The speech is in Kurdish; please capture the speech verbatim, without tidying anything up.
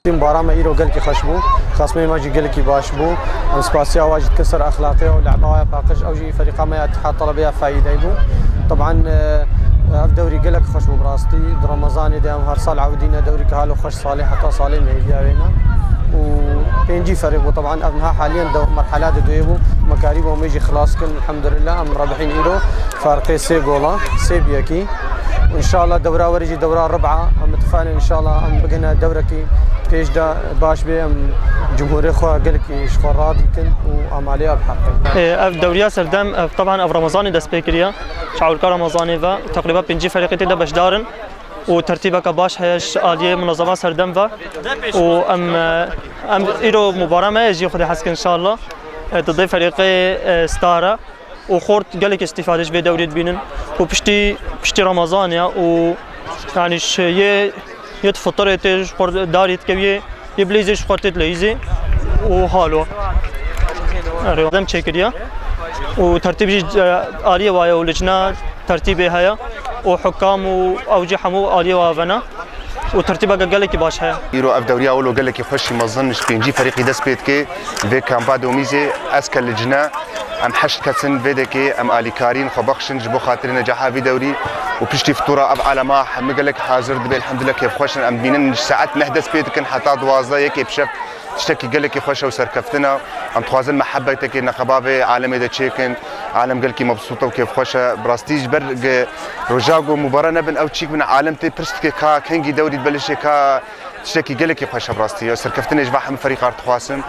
Mubara me îro gelekî xweş bû. Xasmê me jî gelekî baş bû. Em spasiya we jî dikin ser exlaqê û leba we ya paqij. Ew jî ferîqa me ya Îtihad Telebeya fayîdey bû. Teban, e, ev dewrî gelek xweş bû bi rastî. Di Remezanê de em her sal ewidîne dewrî ke halo xweş salê heta salê me hêviya wê ne. Û pêncî ferîq bû. Teban ev niha haliyen dew-, merhala di duyê bû. Me karî bo me jî xilas kin. Elhamdulillah em rebihîn îro. Ferqê sê gola, sê bi yekî. Û înşallah dewra werî jî dewra riba. Em ittifaqên înşallah em bigihine dewrekî pêş de baş bê, em cumhurê xwe gelekî ji xwe radî kin û amalê ev heqin. Ev dewriya serdem, ev, teban ev Remezanê dest pê kiriye. Şawirka Remezanê ve teqrîba pêncî ferîqê tê de beşdar in û tertîbeke baş heye ji aliyê munezema serdem ve û em, em îro mubara me jî Xwedê hez kin înşallah. Di dê ferîqê Star e. û xort gelek îstîfade ji vê dewrê dibînin û piştî, piştî Remezan ya û, yanî, ji yê, yê di fitirê tê ji xort darî dikeviyê, yê bileyzê ji xort tê dileyzê û halo. Erê, dem çêkiriye û tertîb jî, e, aliyê waye û licna tertîbê heye û hukam û ew jî hemû aliyê wa vena. û tertîbeke gelekî baş heye. Îro ev dewriya wilo gelekî xweşî mezin ji pêncî ferîqî dest pê dike. Vê kampa domîzê ez ke licne em heşt kes in vê dekê em alîkarîn xwe bexşin ji bo xatirê necaha vî dewrî û piştî fitûra ev alema hemî gelek hazir dibe. Elhamdulillah kêfxweş in. Em dibînin ji saet neh dest pê dikin heta duwazdeh yekê bi şev. Tiştekî gelekî xweş e û serkeftin e. Em dixwazin mehebetekê neqeba vê alemê de çêkin. Alem gelkî mebsût e û kêfxweş e. Bi rastî ji ber ge-, roja ku mubare nebin ew çîk bin alem tê pirs dike ka kengî dewrî dibelişê ka tiştekî gelekî xweş e bi rastî. Serkeftinê ji va hemî ferîqar dixwazin.